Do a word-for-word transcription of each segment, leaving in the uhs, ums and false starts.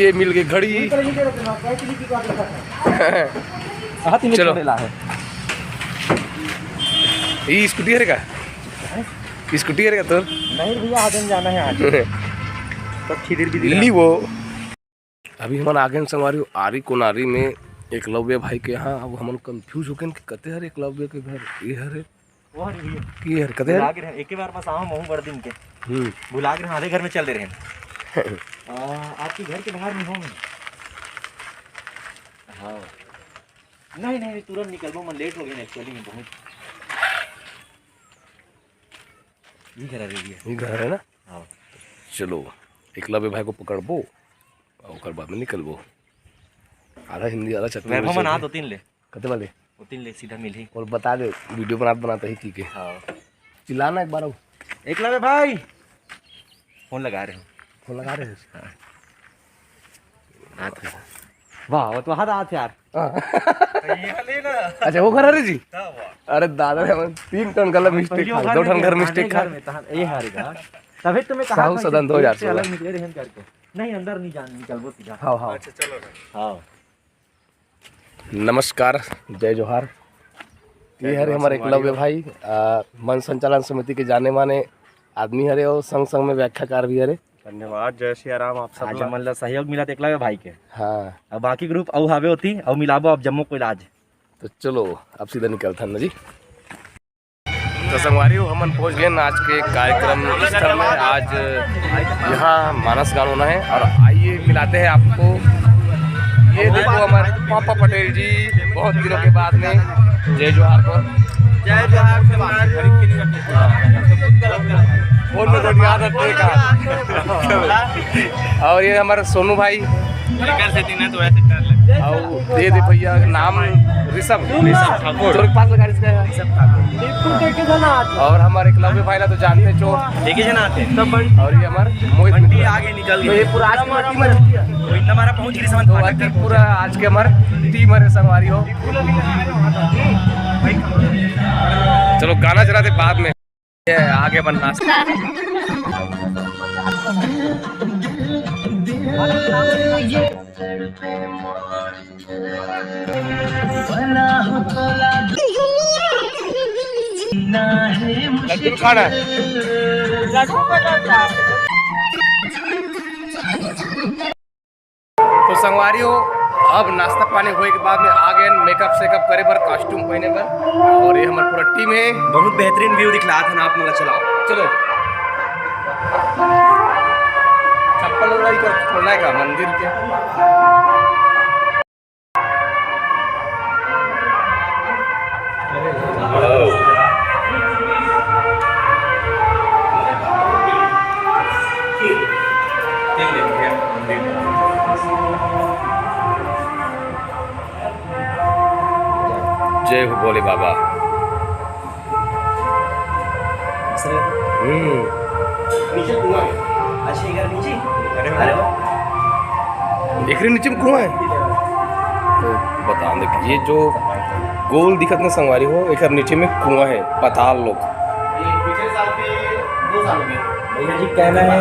ये मिल गई घड़ी। हाथ में चलो। छोड़े ला है। ये स्कूटी हरे का? स्कूटी हरे का तोर? नहीं भैया, आगे में जाना है आज। तो खिदिर बिदिर ली वो। अभी हमन आगे संगवारी आरी कोनारी में एकलव्य भाई के यहाँ। अब हमन कंफ्यूज होके कि कते हरे एकलव्य के घर, ये हरे वो हरे भैया। की हरकत है? भुला गे रहे, एके बार बस आवा महू बड़ दिन के। हम्म। भुला गे रहे, आधे घर में चल दे रहे हैं। आ, आपके घर के बाहर में होंगे। हाँ। नहीं, नहीं, नहीं, तुरंत निकलबो, मैं लेट हो गया एक्चुअली में बहुत। ये घर है भैया। ये घर है ना? हाँ। चलो, एकलव्य भाई को पकड़बो और ओकर बाद में निकलबो। आधा हिंदी, आधा छत्तीस वैभव में मन आ दो तीन ले। कते वाले? वो तीन ले सीधा मिलही। और बता दे, वीडियो बनात बनात ही की के। हाँ। चिल्लाना एक बार। एकलव्य भाई, फोन लगा रहे हो। फोन लगा रहे हो? हाँ। हाथ है। वाह, वो तो हाथ, हाथ यार। हाँ। ये ले ना। अच्छा, वो घर हरे जी? हाँ, वाह। अरे दादा रे, हमन तीन ठन गलत मिस्टेक खा, दो ठन घर मिस्टेक खा। ये हारेगा। तभी तुम्हें कहा साहू था सदन कि दो हज़ार सोलह। अलग निकले रहन करके। नहीं, अंदर नहीं जान, निकलबो सीधा। हाँ, हाँ। अच्छा, चलो ना। हाँ। नमस्कार, जय जोहार। ये हरे हमर एकलव्य भाई, आ, मंच संचालन समिति के जाने माने आदमी हरे और संग संग में व्याख्याकार भी हरे। धन्यवाद, जय सिया राम आप सब आज ला। हमन ला सहयोग मिला एकलव्य भाई के। हाँ। अब बाकी ग्रुप अउ हावे होती, अउ मिलाबो अब जम्मो कोई ला आज। तो चलो, अब सीधा निकलथन ना जी। तो संगवारी हो, हमन पहुंच गए आज के कार्यक्रम स्थल में। आज यहाँ मानस गान होना है और आइए मिलाते हैं आपको। ये देखो हमारे पापा पटेल जी, बहुत दिनों के बाद में। जय जोहार को। जय जोहार संगवारी हो। फोन में कोई याद रखने का। और ये हमारे सोनू भाई। एकर से दिन है तो वैसे डर लगता है। और ये दे भैया, नाम ऋषभ। ऋषभ ठाकुर। चोर के पास लगा इसका है। ऋषभ ठाकुर। और हमारे एकलव्य भाई ला तो जानते चोर। एक ही जना आते हैं। और ये हमारे मोहित बंटी मित्र। आगे निकल तो गए। ये पूरा आज की टीम है। वो इतना हमारा पहुंच गई समझ तो फाटक बाकी तक। पूरा आज के हमारे टीम है संगवारी हो। चलो गाना चलाते बाद में। ये आगे बनना। लड्डू खाना है। तो संगवारी हो, अब नाश्ता पानी होए के बाद में आ गए मेकअप सेकअप करे बर, कॉस्ट्यूम पहने बर। और ये हमार पूरा टीम है। बहुत बेहतरीन व्यू दिखला था ना आप, मतलब चलाओ, चलो। चप्पल उल्ला ही कर छोड़ना है का मंदिर के? जय हो भोले बाबा। हम्म। नीचे कुआं है। अच्छा, इधर नीचे? अरे वाह। एकरे नीचे में कुआं है। तो बता दे, ये जो गोल दिखत ना संगवारी हो, एकर नीचे में कुआं है, पाताल लोक। ये पिछले साल के दो साल हो गए। भैया जी कहना है,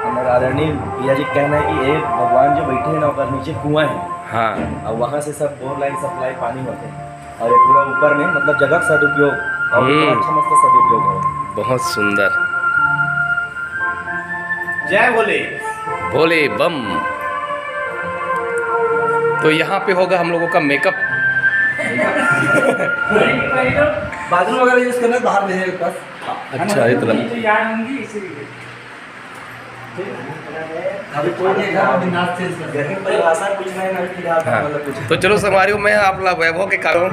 हमारे आदरणीय भैया जी कहना है कि एक भगवान जो बैठे हैं ना, ओकर नीचे कुआं है। हाँ। और वहाँ से सब बोर लाइन सप्लाई पानी होते हैं। और ये पूरा ऊपर में मतलब जगह का सदुपयोग और हम्म। पूरा अच्छा मस्त सदुपयोग है। बहुत सुंदर। जय भोले। भोले बम। तो यहाँ पे होगा हम लोगों का मेकअप। बाथरूम वगैरह यूज़ करना है, बाहर में है बस। अच्छा, इतना। नीचे यार होंगी इसीलिए। अभी कोई नहीं, घर में नाच चेंज कर। घर में परिभाषा कुछ नहीं, ना फिलहाल हाँ। मतलब कुछ। तो चलो संगवारी हो, मैं आप ला वैभव के कारण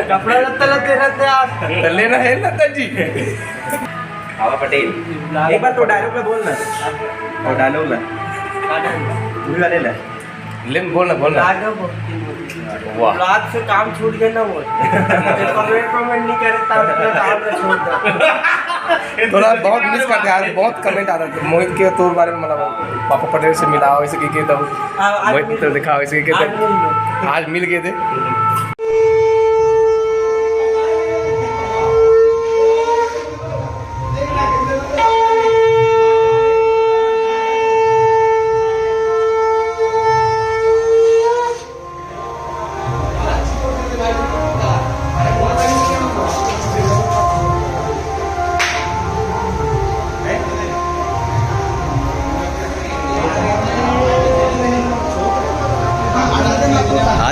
कपड़ा लत्ता लेते रहते आप। तो लेना है ना जी। बाबा पटेल, एक बार तो डायलॉग में बोल ना। और डायलॉग ना। तू भी वाले ना। ले, बोल ना, बोल ना। राघव भक्ति बोल। वाह। रात से काम छूट गया ना वो। कमेंट, कमेंट नहीं करे, तब अपना काम में छोड़ दो। थोड़ा बहुत मिस करते हैं, आज बहुत कमेंट आ रहा था मोहित के तौर बारे में, मतलब पापा पटेल से मिला, वैसे की के तब हाँ, आज मोहित मिल तो गए। दिखा, वैसे की के आज तब मिल गए। आज मिल गए थे।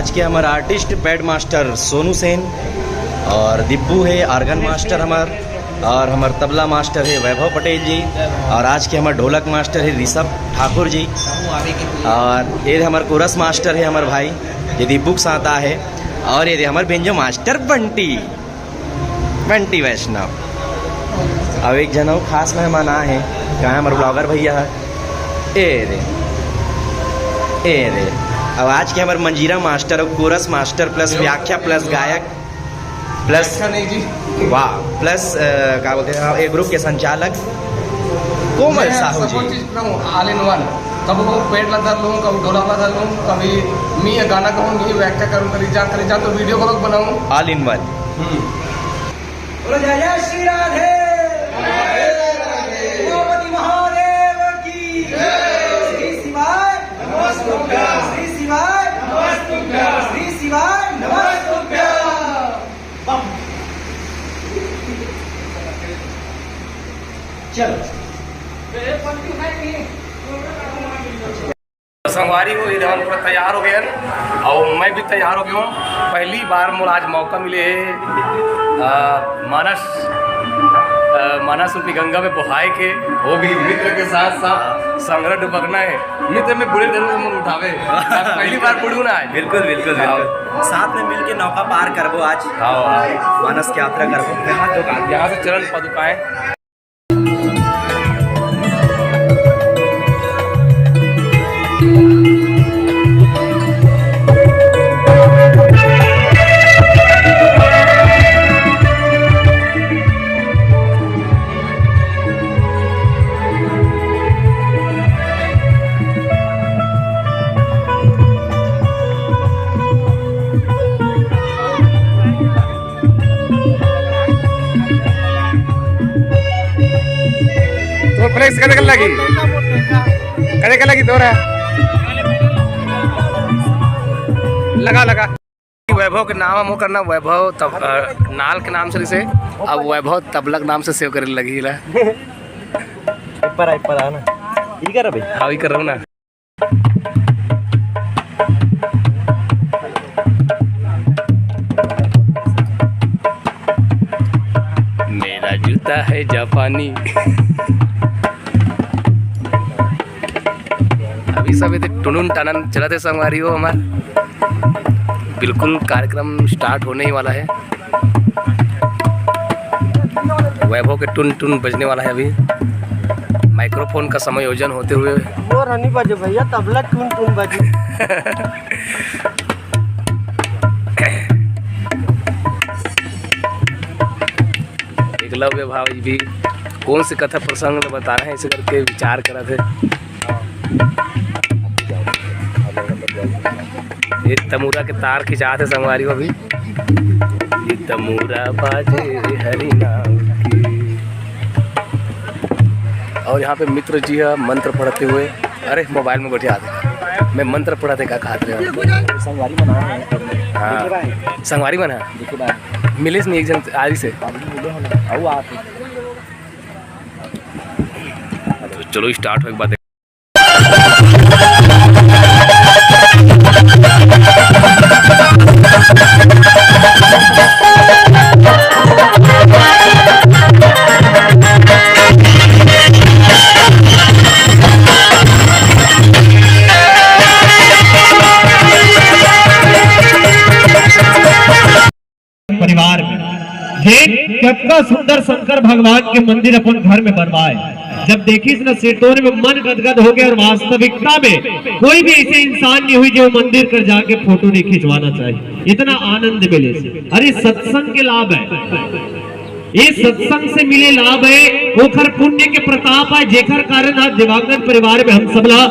आज के हमर artist pad master Sonu Sen और दिब्बू हे organ master हमर, और हमर तबला master हे वैभव पटेल जी, और आज के हमर ढोलक master हे ऋषभ ठाकुर जी, और ये हमर chorus master हे हमर भाई, ये दिब्बू के साथ आ हे, और ये हमर banjo master बंटी। बंटी वैष्णव। अब एक झन अउ खास मेहमान आ हे, कहाँ हमर vlogger भैया हे? ए रे, ए रे। अब आज के हमर मंजीरा master अउ chorus master plus व्याख्या plus गायक plus व्याख्या नहीं जी। वाह, plus, अ, का बोलते हैं, हाँ, ए group के संचालक कोमल मैं साहू सब जी। चीज बनाऊँ, all in one। कभी वो pad ला धर लूँ, कभी ढोलक ला धर लूँ, कभी मैं ये गाना गाऊँ, मैं ये व्याख्या करूँ, कभी जा, कभी जा तो video vlog बनाऊँ। All in one। हम्म। बोलो जय जय श्री राधे। उमापति महादेव की। श्री शिवाय। श्री शिवाय। श्री शिवाय। चलो। संगवारी हो, ये हम पूरा तैयार हो गए हैं और मैं भी तैयार हो गया हूँ। पहली बार मोला आज मौका मिले हे, आ, मानस, आ, मानस रूपी गंगा में बोहाय के, वो भी मित्र के साथ साथ संगरा डुबकना है। मित्र में बूढ़े धर्म में उठावे, आज पहली बार बूढ़ू ना आए। बिल्कुल, बिल्कुल, हाँ। बिल्कुल। साथ में मिलके नौका पार करबो आज। हाँ। मानस की यात्रा करबो। यहाँ से चरण पदुकाएं। तो flex कदे कर लगी, कदे कर लगी तोरा। लगा, लगा। वैभव के नाम हम करना, वैभव तब, अ, नाल के नाम से रिसे, अब वैभव तबला के नाम से save करे लगी ला। ऊपर आ, ऊपर आ ना। ई कर भाई। हाँ, ई कर रहा हूँ ना। मेरा जूता है जापानी। अभी सब ये टुनुन टनन चलत हे संगवारी हो हमार। बिल्कुल कार्यक्रम start होने ही वाला है। वैभव के टुन टुन बजने वाला है अभी। Microphone का समायोजन होते हुए वो नहीं बजे भैया, तबला टुन टुन बजे। एकलव्य भाई भी कौन से कथा प्रसंग में बता रहे हैं, ऐसे करके विचार करा थे। ये तमूरा के तार खिंचात हे संगवारी हो अभी। ये तमूरा बाजे हरि नाम की। और यहाँ पे मित्र जी ह मंत्र पढ़ते हुए, अरे मोबाइल में बैठे आते, मैं मंत्र पढ़त हे का कहत रहे हो? संगवारी मन आए हैं। हाँ, संगवारी मन है। देखिए भाई। मिलिस नहीं एक जन आज से। अभी मिले हो ना, आओ आप। तो चलो start हो एक बात। परिवार में देख, कतका सुंदर शंकर भगवान के मंदिर अपन घर में बनवाए। जब देखिस न, सिरतोन में मन गदगद हो गया। और वास्तविकता में कोई भी ऐसे इंसान नहीं हुई जो मंदिर कर जाके फोटो नहीं खिंचवाना चाहिए, इतना आनंद मिले। अरे, सत्संग के लाभ है, ये सत्संग से मिले लाभ है, ओखर पुण्य के प्रताप है, जेकर कारण आज दिवंगत परिवार में हम सबला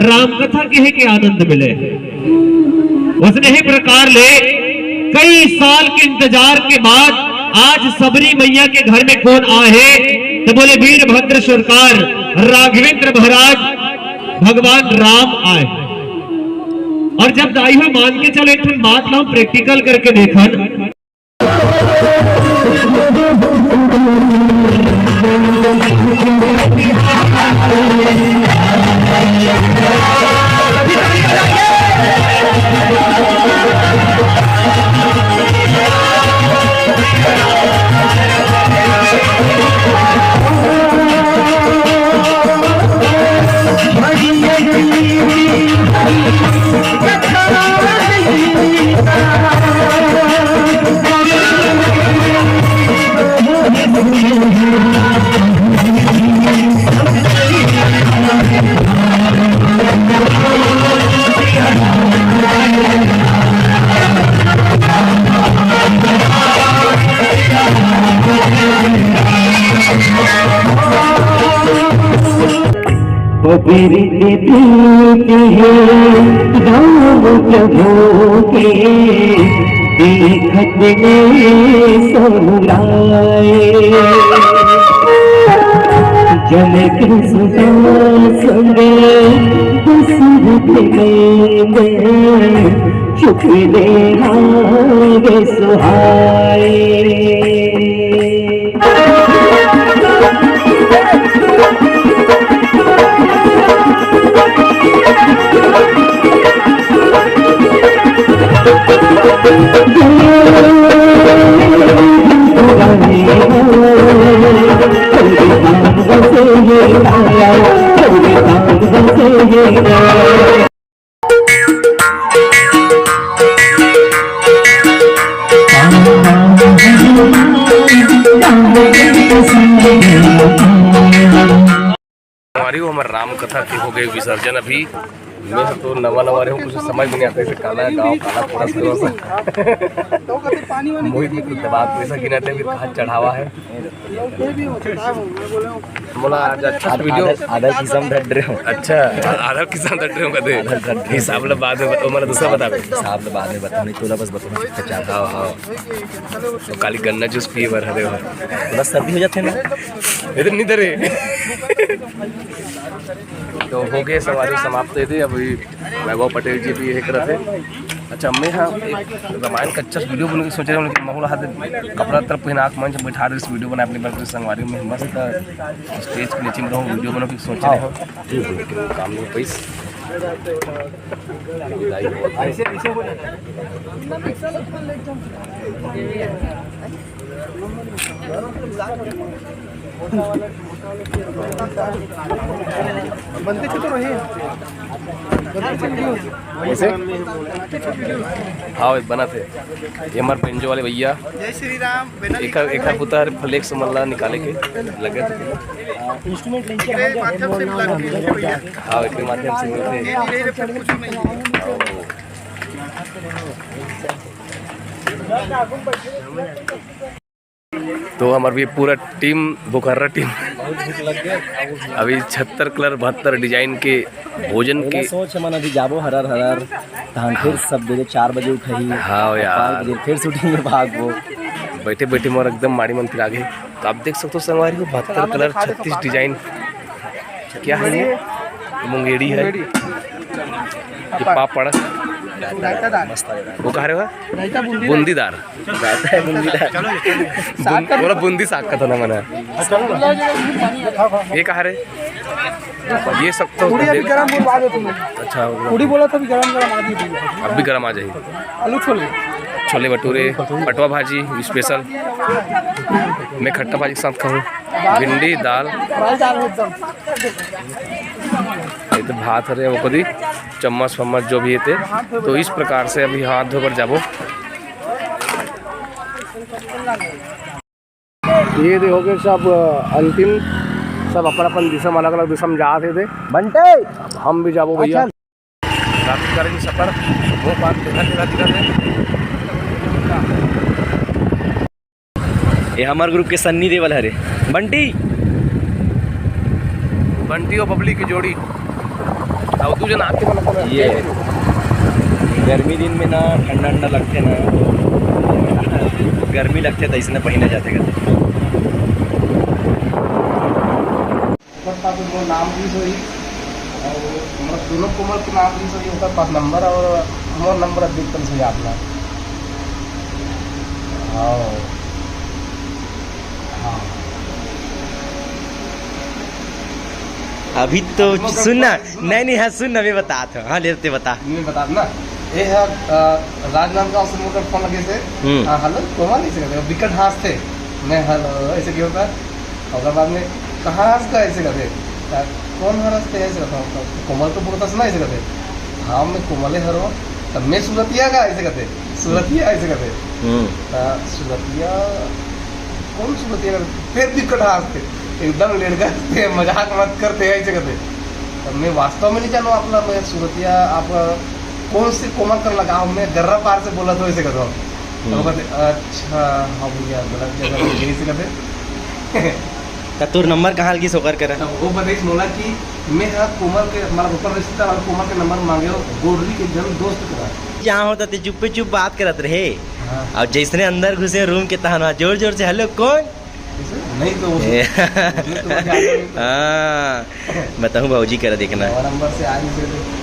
रामकथा के है के आनंद मिले। उसने ही प्रकार ले कई साल के इंतजार के बाद आज सबरी मैया के घर में कौन आए, तो बोले वीरभद्र सरकार, राघवेंद्र महाराज, भगवान राम आए। और जब दाई हो मान के चलो, एक ठन बात ला हम practical करके देखन। प्रीत प्रीत हे राम प्रभु के, देखत में सहुराए। जनक सुता संग दशरथ नंदन, चुप ले हाय सुहाए। हमारी वो हमर राम कथा के हो गए विसर्जन। अभी मैं तो नवा नवा रहे हूँ, कुछ समझ में नहीं आता है, काला गाँव, काला पूरा, पूरा सा। मोहित ने कुछ दबा पैसा गिनाते हुए कहा चढ़ावा है। मोला आज अच्छा से वीडियो आधा, आधा किसम धर रहे हो। अच्छा, आधा किसम धर रहे हो कदे। आधा धर रहे हो। हिसाब ला बाद में बता, मतलब दूसरा बता दे। हिसाब ला बाद में बता, नहीं तोला बस बता। अच्छा, हाँ, हाँ। तो काली गन्ना जूस पिए बर हरे हो। थोड़ा सर्दी हो जाते हैं ना। इधर नहीं धरे। तो हो गए संगवारी समाप्त ये दे। अभी वैभव पटेल जी भी एक रथे। अच्छा, मैं हाँ एक रामायण का अच्छा वीडियो बनाने की सोच रहे हूँ, लेकिन महूला हाथ कपड़ा तरफ पहना के मंच में बैठा रहे इस वीडियो बनाए अपने बड़े संगवारी में मस्त स्टेज के नीचे में रहूँ, वीडियो बनाने की सोच रहे हूँ। काम नहीं पैस। बनते क्यों तो रहे? कैसे? हाँ, बना थे। ये हमारे बेंजो वाले भैया। जय श्री राम। एकर, एकर पुता हर फ्लेक्स मन ला निकाले के लगे थे। इंस्ट्रूमेंट लेके के माध्यम से मिला के भैया। हाँ, एक माध्यम से मिलते हैं। ये मेरे पे कुछ नहीं है। तो हमार भी पूरा टीम, बोकारो टीम, अभी छत्तर कलर बहत्तर डिजाइन के भोजन के सोच है मन अभी जाबो हरर हरर, तहन फिर सब बेरे चार बजे उठही। हाँ यार। पाँच बजे फिर शूटिंग में भागबो। बैठे बैठे मोर एकदम माड़ी मन पिरा गे। तो आप देख सकते हो संगवारी हो, बहत्तर कलर, छत्तीस डिजाइन। क्या है ये? मुंगेड़ी है। ये पापड़। वो कहा रहे हो? बूंदीदार। बूंदी साग का बोला, बूंदी साग का था ना मना। ये कहा रहे? ये सब तो पूड़ी अभी गरम बोल, आ जाओ तुम। अच्छा, पूड़ी बोला था, अभी गरम गरम आ जाइए। अब भी गरम आ जाइए। आलू छोले। छोले भटूरे, पटवा भाजी स्पेशल। मैं खट्टा भाजी के साथ खाऊं। भिंडी, दाल। फ्राई दाल एकदम। ये तो भात हरे, वो कदी चम्मच वम्मच जो भी ये थे। तो इस प्रकार से अभी हाथ धो बर जाबो। ये दे हो गए सब, अ, अंतिम, सब अपन अपन दिशा में, अलग अलग दिशा में जात हे दे। बंटे! अब हम भी जाबो भैया। अच्छा। रात का भी सफर, वो बात देखा, देखा, देखा, देखा। ये हमार ग्रुप के सन्नी देवल हरे। बंटी। बंटी और बबली की जोड़ी। अब दू जना आके मतलब ये गर्मी दिन में ना ठंडा ठंडा लगथे ना, गर्मी लगथे तो इसने पहिने जाथे करथे। ओकर पास मोर नाम भी होही और मतलब दोनों कोमल के नाम भी होही, ओकर पास नंबर और मोर नंबर अधिकतम से याद ना। हाँ। हाँ। अभी तो अभी मगर सुन ना, नहीं, नहीं, हाँ, सुन ना, मैं बतात हूँ। हाँ, ले, ते बता। मैं बतात ना। ये है, अ, राजनांदगांव से मोकर फोन लगे से, हम्म। हाँ, हेलो, कोमल ऐसे करते, विकट हाथ थे। मैं, हेलो, ऐसे क्यों होता? ओकर बाद में, "कहाँ हस गा?" ऐसे कथे। त, "कौन हरस ते?" ऐसे कथे। त, "कोमल तो बोलत हस ना?" ऐसे कथे। "हाँ, मैं कोमले हरो।" "त मैं सुरतिया गा?" ऐसे कथे। "सुरतिया?" ऐसे कथे। हम्म। त, "सुरतिया? कौन सुरतिया?" फिर भी कटा हंसते, "एकदम लेड़गा हंसते, मजाक मत करते," ऐसे कथे। "त मैं वास्तव में नहीं जानू आप ला, मैं सुरतिया, आप कौन से कोमल कर लगाव, मैं गर्रा पार से बोलत हूँ," ऐसे कथे। हम्म। तो कहते, "अच्छा, हाँ भैया, गलत जगह में," ऐसे कथे। तोर नंबर कहाँ लगिस ओकर करा? तब वो बताइस मोला कि मैं हा कोमल के, हमारा ऊपर रिश्तेदार और कोमल के नंबर मांगे हो, गोरली के जन दोस्त करा। जहाँ होता ते चुप्पे चुप बात करत रहे। हाँ। और जैसने अंदर घुसे रूम के, तहन वहाँ जोर जोर से, "हेलो, कौन?" नहीं तो वो, ए। मुझे तो वो ध्यान नहीं था। हाँ, बताऊँ, भौजी करा देखना। नवा नंबर से आज इसे